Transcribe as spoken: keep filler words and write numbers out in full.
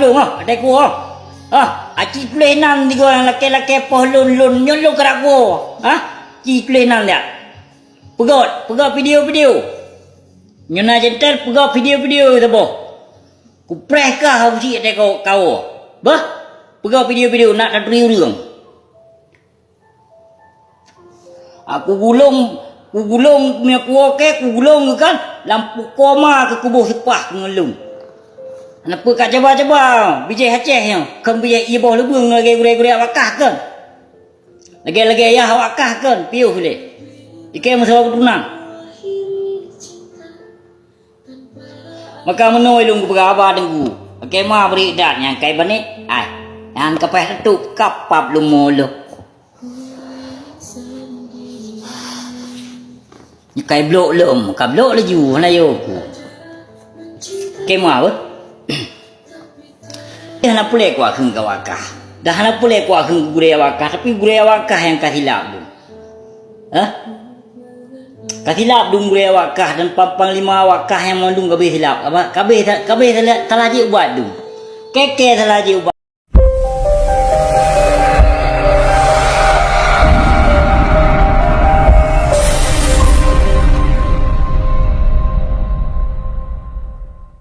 Lôn ah, até ku ah. Ah, aci tuléh nan tiga nyang lakée-lakée poh lôn, lôn nyoe lôn keuragoe. Ah, ci tuléh nan dak. Peugöt, peugöt video-video. Nyoe na jenter peugöt video-video saboh. Kupreh kah hausi até kau, kau. Bah, peugöt video-video nak taturi ureuëng. Aku gulong, kugulong meunyoe kuwoe kée, kugulong kan lam pukoe ma keu kuboh seupah keu ngon lôn. Hana peue ka caba-caba, bijéh Aceh nyoe, kon bijéh ié boh leubeueng lagée gurée-gurée awak kah kon. Lagée-lagée yah awak kah kon, piôh lé. Ikée meusawa keuturonan. Maka meunoe lôn geupeugah haba teungku, lakée ma bri dat nyang kai banéh, ai, nyan kapéh teutôp kapab lôn moloh. Nyoe kai blok lom, ka blok laju, hana yo ku. Kema beuh. Dah hana pulée kuakheun keu awak kah. Dah hana pulée kuakheun keu gurée awak kah, tapi gurée awak kah nyang ka silap dum. Hah? Ka silap dum gurée awak kah dan pang-panglima awak kah nyang mandum ka beuh silap. Ka beuh, ka beuh salah, salah jih ubat dum. Kée-kée salah jih ubat.